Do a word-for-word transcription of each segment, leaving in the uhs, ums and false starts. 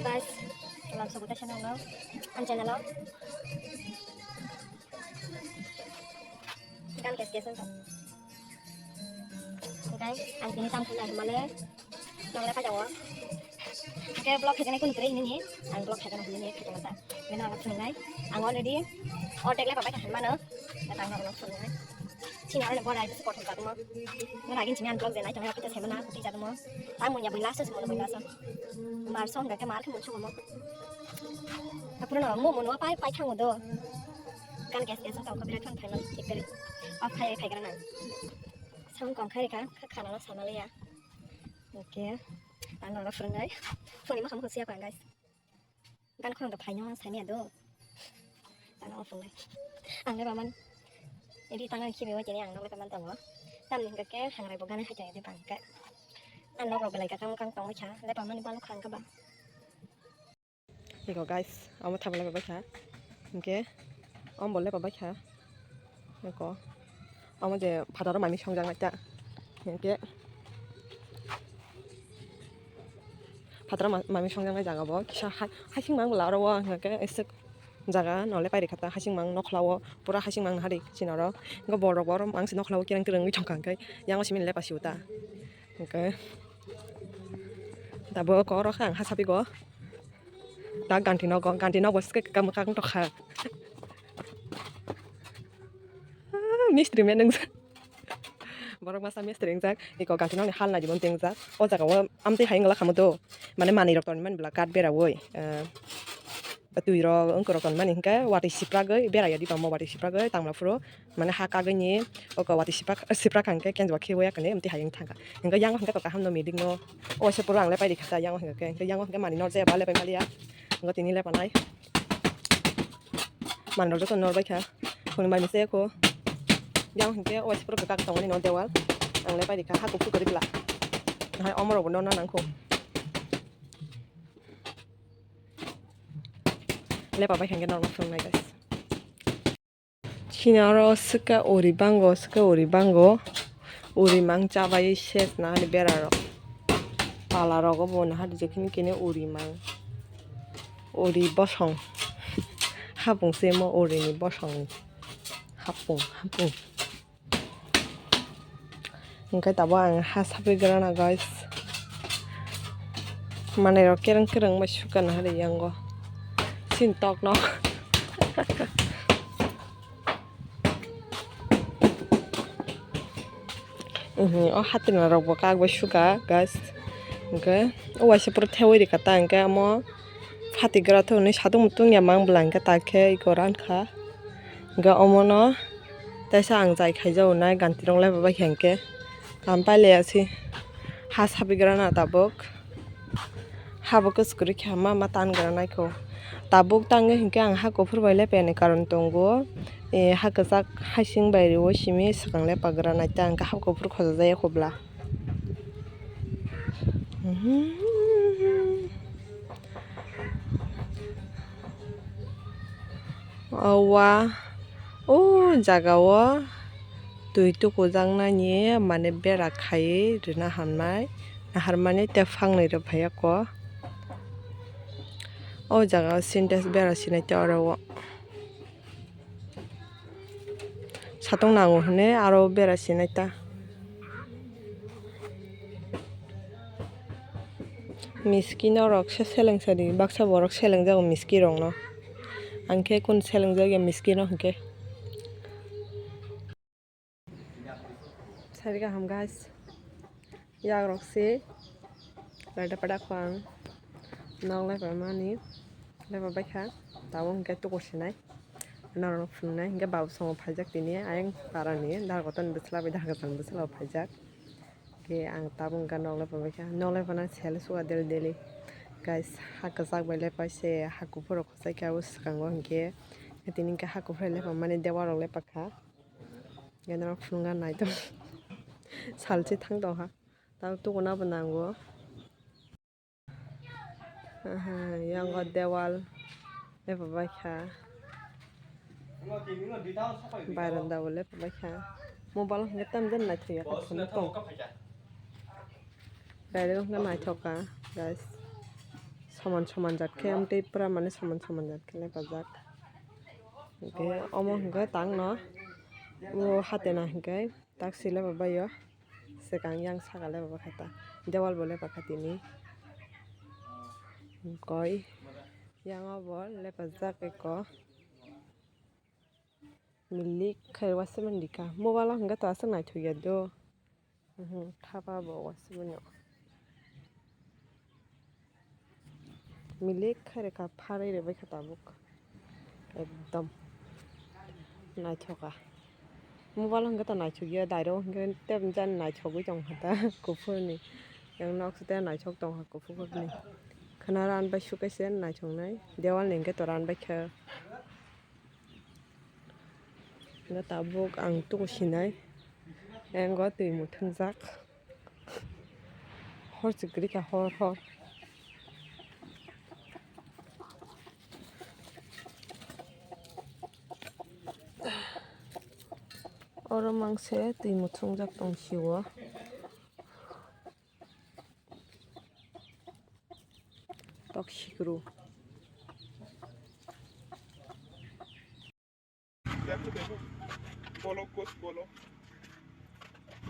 Guys, welcome to the channel, no? Ang channel, no? Gan kes kes wngkha. Guys, ang tini tam khulai hwnmale, nongle pajago. Ke vlog khaikhe kunu kwrwi hinwi, ang vlog khaikhe hinwi khaikhe masa. Bini ang phunuknai, ang already ordek le pabai kha hinmano. Ang nokno phunuknai. Chini aroni borai bisi kothom jatmo. Nang agin chini ang vlog je nai tongo, kita semana, kita jatmo. Ang munya bui last semana bui last. Mar song ga ke mar ke mun chugo mo. Apuro no mo mun wa pai pai thango do. Kan gas gas tong ko birat thang thang no tik kare. Off khai khai grana. Sam kong khai ka, ka khana no sama le ya. Okay. Ang no phunuknai. Phone ma kham ko siya pa guys. Gan khorang do phaino sani ado. Tang off lai. Ang le baman. Edi tang ang khibi wajeni ang le baman tongo. Tamni hingke ke hangrai bo gana haja edi bangke. Ang nok rok belai kakang kang tongwi kha. Le baman balu khang ka ba. Ego guys, amo thabla bai kha. Hingke amo le bai kha. Eko. Omo je phataro mami songjaknai ta. Hingke phataro ma-, mami songjaknai jaga bo kisa ha-, hasing mang bwla oro o hingke esek jaga nole pairi kha ta hasing mang nokhla o pura hasing mang hari chini oro. Hingke borok bo oro mang se nokhla o kereng kereng wngwi thangkha hingke yang o simi lepa si o ta. Hingke tabuk oro khe ang ha sapi go. Ta ganti nogo, ganti nogo swkhe kwkang mwkhang tokha. Ah, mistri men wngjak. Borok masa mistri wngjak. Iko ganti nokni hal naidi bo wngjak. O jaga o amtwi hai wngla khamu do. Mane manwi rok tonwi mani bwla kat bera oi. Ah, twi rok wngkor rok tonwi mani hinkhe watwi sipragwi bera ya di tongmo watwi sipragwi tangla phuru. Mane ha kagwini oko watwi siprak, siprak hangke kenjwa khiwi yakani amtwi hayung thangkha. Hingke yango hingke to kaham no meeting no. O se puro ang le pairi kha ta yango hingke. Hingke yango hingke mani no je ba le pai maliya. Hingke tini le panai. Mani no joto nor bai kha. Khuni bai mise ko. Yango hingke o se puro kak tongoni no dewal. Ang le pairi kha ha kuphur gori bla. Hai omoro bo no na nangkho. Le pa bai hingke normal phunuknai guys. Chini oro swkhe uri bango, swkhe uri bango. Uri mang chabai ses nahani berarok. Pala rogo bo nahadi jekhini kini uri mang. Uri bosong. Hapung se mo uri ni bosong. Hapung, hapung. Hingke tabuk ang ha sapi grana guys. Manai rok kereng kereng bai sukana hari yango. Sin tok no. Mhm, o hatina rok bo kak bai suka guys. Hingke o waisa pura thewi rika ta hingke amo. Phatigra thokni satung mutung ya mang bwla hingke ta khe iko rankha. Hingke omono teisa ang jai khaijak nai ganti rok lai bai kha hingke. Kam pailai ya si ha sabigra na tabuk. Ha bo kwchwrwi khe ma ma tan gra naikho. Tabuk tangwi hingke ang ha kuphur bai le peni karon tongo. E, ha kwchak hasing bai rwo simi swkang le pagra nai ta hingke ha kuphur khojajakya khobla. Owa o jaga o twi tukujaknani mane bera khaiwi rwna hamnai naharmani tei phangnwi rw phaiya kok o jaga o sintex bera sinai tei oro o. Satung nango hwnwi aro bera sinai ta. Miski norok se seleng sadi baksa borok seleng jago miski rokno. Ang khe kun seleng jagya miski no hwnkhe. Sari kaham guys. Yagrok se pada pada khwang nok lai pamani lai pabai kha tabuk hwnkhe tukur sinai norok phunuknai hwnkhe babu songo phaijak tini ayang parani dargoton bwsla bai dargoton bwsla bo phaijak hwnkhe ang tabuk hwnkhe nok lai pabai kha nok lai pano sel suka daily daily guys ha kwchak bai lai paise ha kuphur rok kwchai khe abo swkango hwnkhe tini hwnkhe ha kuphur lai pamani dewal rok lai pakha. Genera phunukna naitong. Salchi thang tongkha. Tang tukuna bo nango. Aha, yango dewal. Eba baikha. Baranda bo lepa baikha. Mobile hwnkhe tamjani naithokya kha phone tong. Gari o hwnkhe naithok kha, guys. Soman soman jat khe amtwi pura mane soman soman jat khe lepajak. Hwnkhe omo hwnkhe tangno o hatena hwnkhe tak swi lepabaio. Swkang yang saka lepabakha ta. Dewal bo lepakha tini. Hwnkhe yang o bo lepajak eko. Milik khai wasimani ka. Mobile o hwnkhe to aswk naithok ya do. Mhm, thapa bo wasimani. Milik khai rwkha, pharwi rwbaikha tabuk. Ekdom naithoka. Mobile o hwnkhe to naithok ya, direct o hwnkhe tei jani naithogwi tongkha ta kuphurni. Yang nok se tei naithok tongkha kuphurni. Khwna ran bai su kaisa naithoknai. Dewal ni hwnkhe to ran baikha. Hwnkhe tabuk ang tuku sinai. Engo twi muthungjak. Hor se kwrwi kha, hor, hor. Oro mangse twi muthungjak tong sio. Tok sikru. देखो, देखो। बोलो, कुछ बोलो।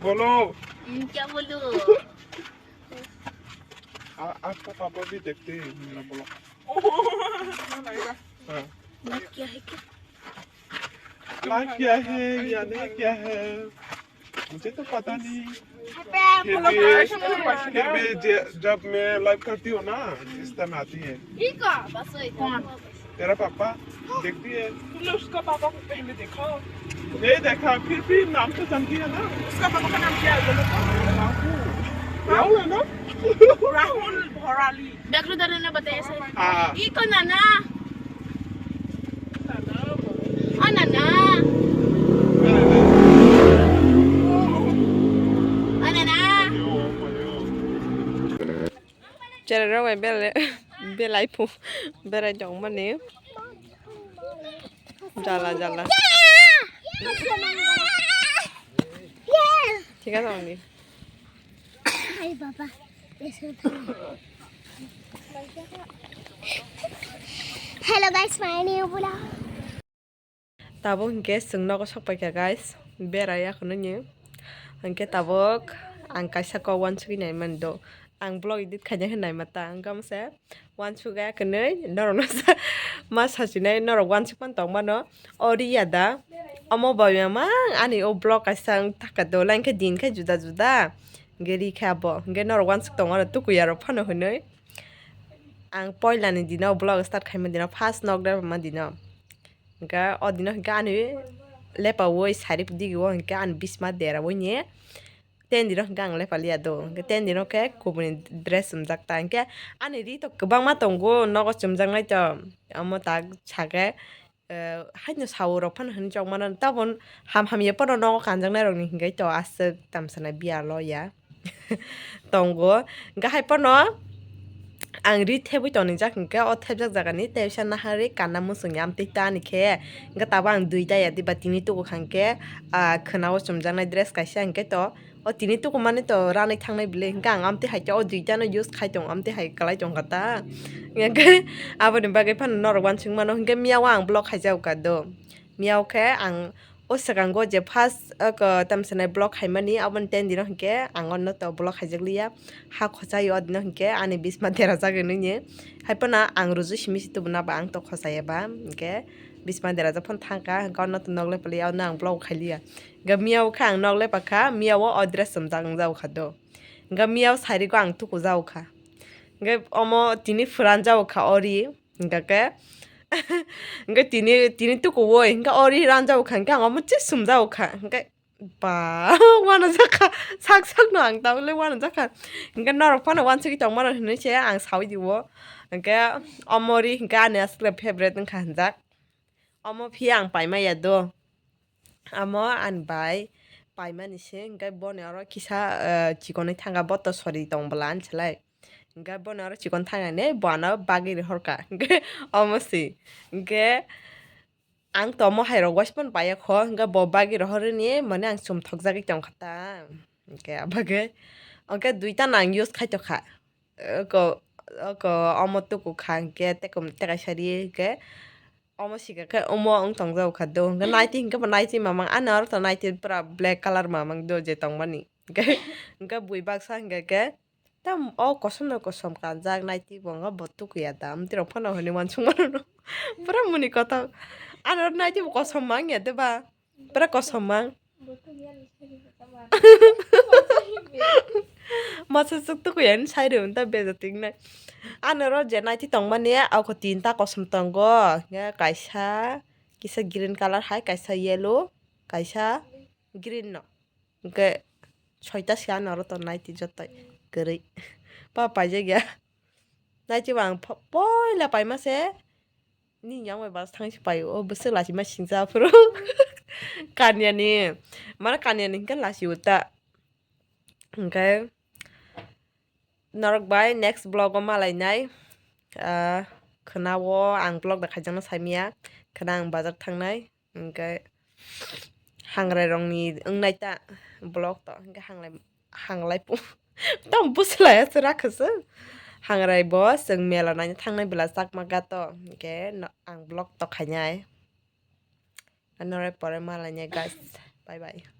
बोलो। क्या बोलूं? आ, आपका पापा भी देखते हैं, बोलो। हाँ। क्या है क्या? क्या है या नहीं क्या है, मुझे तो पता नहीं। फिर भी, फिर भी जे-, जब मैं लाइव करती हूँ ना, इस टाइम आती है। तेरा पापा देखती है। तुमने उसका पापा को पहले देखा? नहीं देखा, फिर भी नाम तो जानती है ना। उसका पापा का नाम क्या है बोलो तो? राहुल। राहुल है ना? राहुल भराली। Bekru dare na bataya sa. हाँ। Iko nana. O nana. O nana. Cherai rok bai belai, belai phu berai tongmani. Jala jala. Thik ase, Mangdi. Hi, Baba. Hello, guys, my new vlog. Tabuk hinkhe chwng nogo sokpaikha, guys, berai ya khwnwi ni. Hinkhe tabuk ang kaisa kok uansugwi naimani do. Ang vlog edit khaina khe naima ta, wngkha masa uansuk ya khwnwi norokno ma sachinai, norok uansuk phano tongmano. O Riya da, omo bai mama ani o vlog kaisa wng taka do, hinkhe din khe juda juda hinkhe ri khe abo, hinkhe norok uansuk tongmano, tukuya rok phano hinwi. Ang poilani dino vlog start khaima dino, first nok depma dino. Hinkhe o dino hinkhe ani lepaui sari digi o hinkhe ani bisma dera ui ni ten dino hinkhe ang lepa liya do. Hinkhe ten dino khe kubuni dress chumjak ta. Hinkhe ani ri to kwbangma tongo nogo chumjaknai to. Omo tak sakhe, eh, haino sao rok phano hinwi chok mano. Tabon ham hamya phano nogo kanjaknai rokni hinkhe to aswk tamsana biya lo ya. Tongo. Hinkhe hai phano ang ri thebwi tonijak hinkhe o thebjak jagani teisa naharwi kanna muchungya amtwi ta ani khe. Hinkhe tabuk ang dui ta ya diba tini tuku kha hinkhe, ah, khwnao chumjaknai dress kaisa hinkhe to o tini tuku mani to ranwi thangnai bwle hinkhe ang amtwi hai khe o duitano use khai tongo, amtwi hai kwlai tongkha ta. Hinkhe aboni bagwi phano norok uansuk mano hinkhe miyao ang vlog khaijak kha do. Miyao khe ang o swkango je first, oko, tamsanai vlog khaimani, aboni ten dino hinkhe ang ono to vlog khaijak liya. Ha khochai o dino hinkhe ani bisma derajak hinwi ni. Hai phano ang ruju simi si tubuna ba ang to khochai eba. Hinkhe bisma derajak phano thangkha, hinkhe ono to nok lepaliya, ono ang vlog khailiya. Hinkhe miyao khe ang nok lepakha, miyao o dress chumjak wngjak kha do. Hinkhe miyao sarigo ang tuku jak kha. Hinkhe omo tini phuran jak kha o ri. Hinkhe khe, hinkhe tini, tini tukuui, hinkhe o ri ranjak kha, hinkhe ang omo chis sumjak kha, hinkhe ba, uanajak kha, sak sakno ang tabukle uanajak kha. Hinkhe norok phano uansugwi tongmano hinwi se ang saui dibo. Hinkhe omo ri hinkhe ani aswkle favorite wngkha hinjak. Omo phiya ang paima ya do. Amo ani bai paimani se, hinkhe boni oro kisa, eh, chikonwi thangkha, bo to sori tong bwla ani se lai. Hinkhe boni oro chikon thangani bo ano bagwi rohorkha. Hinkhe omo se. Hinkhe ang to omo hai rok waisa phano paiya kho, hinkhe bo bagwi rohorni mane ang chumthok jagwi tongkha ta. Hinkhe abagwi, hinkhe duita no ang use khai tongkha. Oko oko omo tuku kha hwnkhe tei kom-, tei kaisa ri hwnkhe omo sika khe omo wng tong jago kha do hwnkhe naiti hwnkhe bo naiti mamang ani oro to naiti pura black colour mamang do je tongmani hwnkhe hwnkhe bui baksa hwnkhe khe tam o kosom no kosom kanjak naiti bo wngkha bo tukuya da amtwi rok phano hinwi uansukmano pura muni kothok ani oro naiti bo kosom mangya de ba. Pura kosom mang. Masa suk tuku ya ni sai rw ta beja ting nai. Ano ro je naiti tong mani ako tinta kosom tongo. Hwnkhe kaisa kisa green colour hai kaisa yellow kaisa green no. Hwnkhe soita se ano ro ton naiti jotoi kwrwi. Pa paijak ya. Naiti bo ang pho-, poila paima se. Ni yang bai bus thang si pai o bwswk lachima singcha aphuru. Kanya ni. Mane kanya ni hwnkhe lachi o ta. Hwnkhe norok bai next vlog o malainai. Ah, khwna o ang vlog da khaijakno saimaya. Khwna ang bazar thangnai. Hwnkhe hangrai rokni wngnai ta vlog to. Hwnkhe hanglai, hanglai po. Tamo bwswlaiya se rakha se. Hangrai bo chwng mela naina thangnai bwla chakma gato. Hwnkhe no-, ang vlog to khainai. Ano rai pore malainai guys. Bye bye.